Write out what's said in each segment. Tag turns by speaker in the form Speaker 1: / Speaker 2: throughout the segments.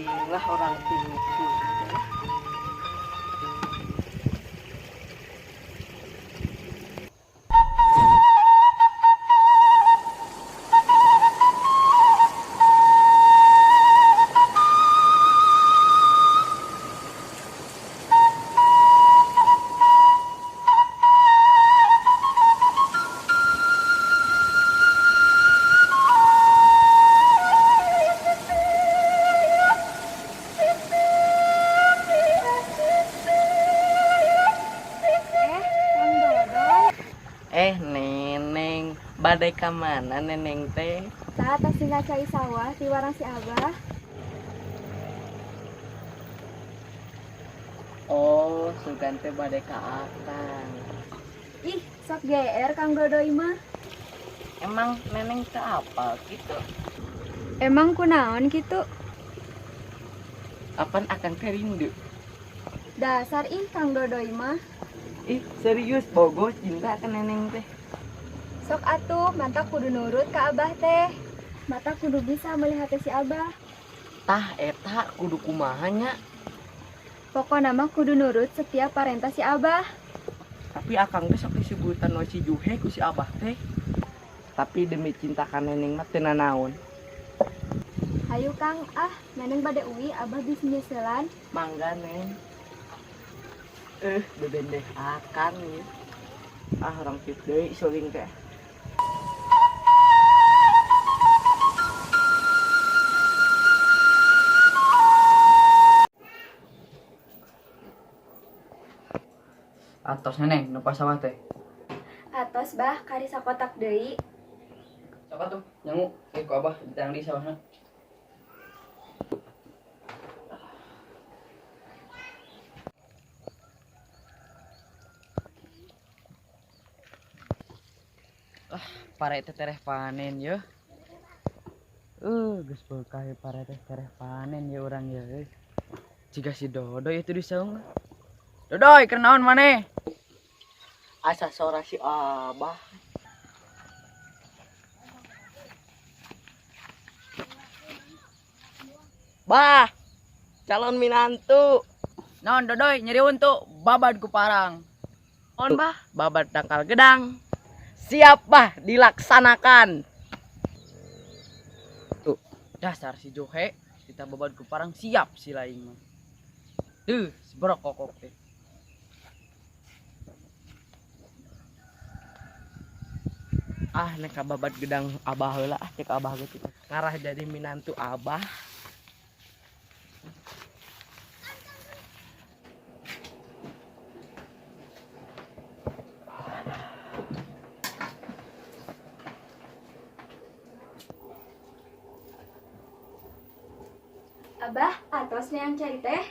Speaker 1: Teuing lah orang tipu.
Speaker 2: Eh, Kang Dodoy.
Speaker 1: Eh, Neneng, bade ka mana Neneng teh?
Speaker 2: Saat tas cai sawah di warang si Abah.
Speaker 1: Oh, sugan teh bade ka Akang.
Speaker 2: Ih, sok GR Kang Dodoy mah.
Speaker 1: Emang Neneng teh apal gitu?
Speaker 2: Emang kunaon gitu?
Speaker 1: Apan Akang teh rindu?
Speaker 2: Dasar ih Kang Dodoy mah.
Speaker 1: Ih, serius bogoh cinta ke Neneng teh.
Speaker 2: Sok atuh, mata kudu nurut ka Abah teh. Mata kudu bisa melihat si Abah.
Speaker 1: Tah eta kudu kumaha nya?
Speaker 2: Pokona mah kudu nurut setiap parentah si Abah.
Speaker 1: Tapi Akang teh sok disebutan we si Juhe ku si Abah teh. Tapi demi cinta ka Neneng mah teu nanaon.
Speaker 2: Hayu Kang, ah, Neneng bade uwi Abah bisa nyeselan.
Speaker 1: Mangga, Neng. Bebendeh Akang ya. Ah, orang tip deui suling teh.
Speaker 3: Atos, Neneng, nu pas sawah teh.
Speaker 2: Atos, Bah, kari sakotak deui.
Speaker 3: Sok atuh, nyangu ku Abah ditang di sawahna. Ah, pare teh tereh panen ye. Geus beukah ye pare teh tereh panen ye urang ye euy. Jiga si Dodoy itu di saung. Dodoy, keur naon maneh?
Speaker 1: Asa sora si Abah. Bah, calon minantu.
Speaker 3: Naon Dodoy, nyeri untuk babad ku parang.
Speaker 1: On bah, babad tangkal gedang. Siap bah, dilaksanakan.
Speaker 3: Tuh, dasar si Johe, kita babad ku parang siap si lain mah. Duh, seberok kokok teh.
Speaker 1: Ah, nek babad gedang Abah heula ah, cek Abah ge kitu. Ngarah jadi minantu Abah.
Speaker 2: Abah, atos yang cai teh.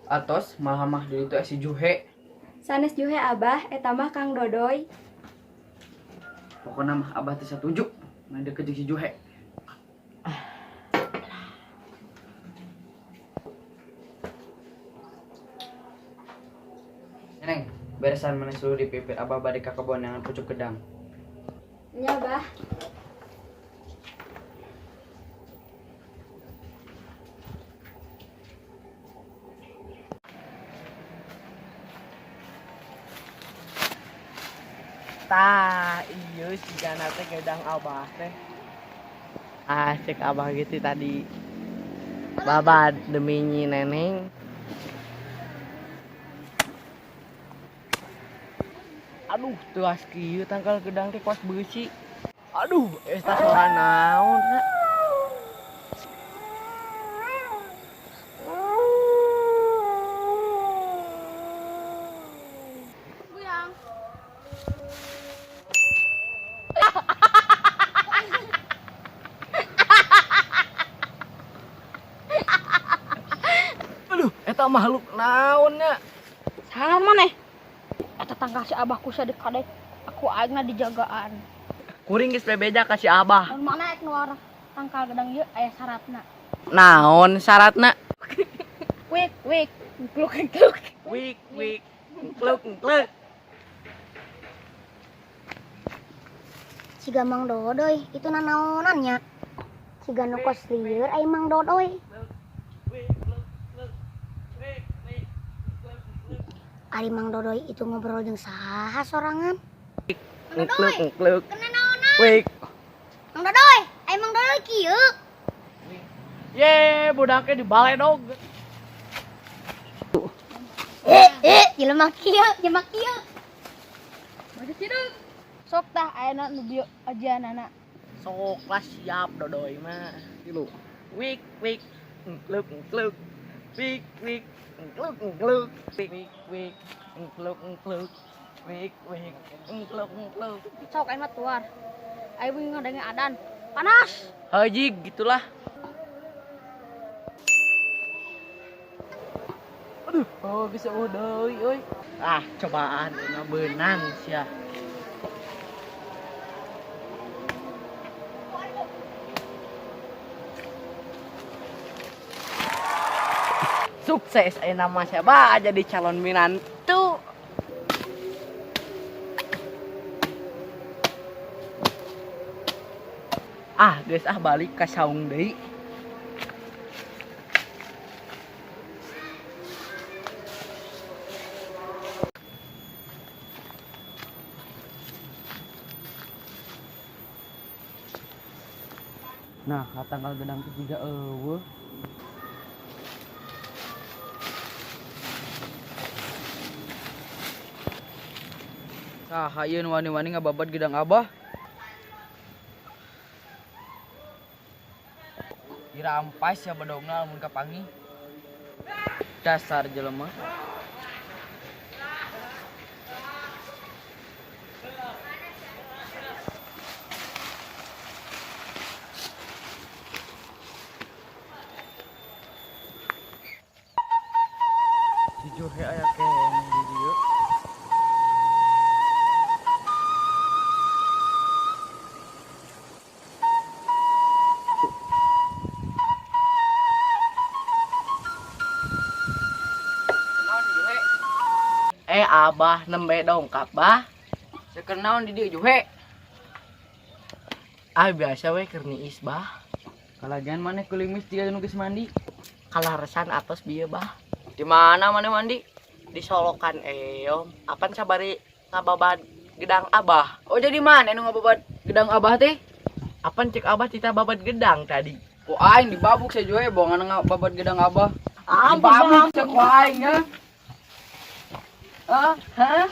Speaker 3: Atos malah mah di itu si Juhe.
Speaker 2: Sanes Juhe Abah, eta mah Kang Dodoy.
Speaker 3: Pokoknya mah Abah teh satuju ngadeket jeung si Juhe. Neng, beresan mana seluruh di pipir Abah bade ka kebon yang pucuk gedang.
Speaker 2: Nya, Bah.
Speaker 1: Tah, iya sigana teh gedang Abah teh. Ah, cek Abah gitu tadi. Babad demi nyi Neneng. Aduh, tuas kieu tangkal gedang teh kuas beusi. Aduh, eta sora naon ha?
Speaker 2: Buyang.
Speaker 1: Aduh, eta makhluk naon nya?
Speaker 4: Saha maneh? Eta tangkal si Abah ku sadekadek aku aingna dijagaan.
Speaker 1: Kuring geus bebeja ka si Abah.
Speaker 4: Mun mana ek nuar tangkal gedang ieu aya syaratna.
Speaker 1: Naon syaratna?
Speaker 4: Wik wik kluk kluk.
Speaker 1: Wik wik kluk kluk.
Speaker 5: Siga Mang Dodoy itu nanaonannya. Siga nu kos lieur ai Mang Dodoy. Ari Mang Dodoy itu ngobrol jeung saha sorangan?
Speaker 1: Ngkluk ngkluk.
Speaker 5: Kena naonan?
Speaker 1: Wik.
Speaker 5: Mang Dodoy, ai Mang Dodoy kieu.
Speaker 1: Ye, budaknya di baledog.
Speaker 5: Eh, eh, jelema kieu, jelema kieu.
Speaker 4: Sok tah ayeuna nu bieu ajianana.
Speaker 1: Sok lah siap Dodoy mah.
Speaker 3: Tilu.
Speaker 1: Wik wik ngkluk ngkluk. Wik wik ngkluk ngkluk. Wik wik ngkluk ngkluk. Wik wik ngkluk ngkluk.
Speaker 4: Sok aing mah tuar. Aing wingi ngadenge adan. Panas.
Speaker 1: Haji gitulah. Aduh, oh bisa deui euy. Ah, cobaan ini beunang sia. Sukses ayeuna mah sia bah jadi calon minantu. Ah, geus ah balik ka saung deui.
Speaker 3: Nah, tanggal gedang teh jiga eueuh. Saha ieu nu wani-wani ngababad gedang Abah? Dirampas ya bedogna lamun kapanggih. Dasar jelema. Si Juhe aya keneh di dieu. Naon Juhe?
Speaker 1: Eh, Abah nembe dongkap, Bah.
Speaker 3: Seker naon di dieu Juhe?
Speaker 1: Ah, biasa we keur niis, Bah.
Speaker 3: Kalagian maneh kulimis jiga nu geus mandi.
Speaker 1: Kalaresan atos bieu, Bah.
Speaker 3: Di mana maneh mandi?
Speaker 1: Di Solokan eyom. Apan sabari ngababad gedang Abah?
Speaker 3: Oh jadi mana nu ngababad gedang Abah teh?
Speaker 1: Apan cek Abah cita babad gedang tadi?
Speaker 3: Ku aing dibabuk sia Juhe bongan ngababad gedang Abah.
Speaker 1: Ampun,
Speaker 3: Dibabuk sia ku aing ya. Hah?
Speaker 1: Hah?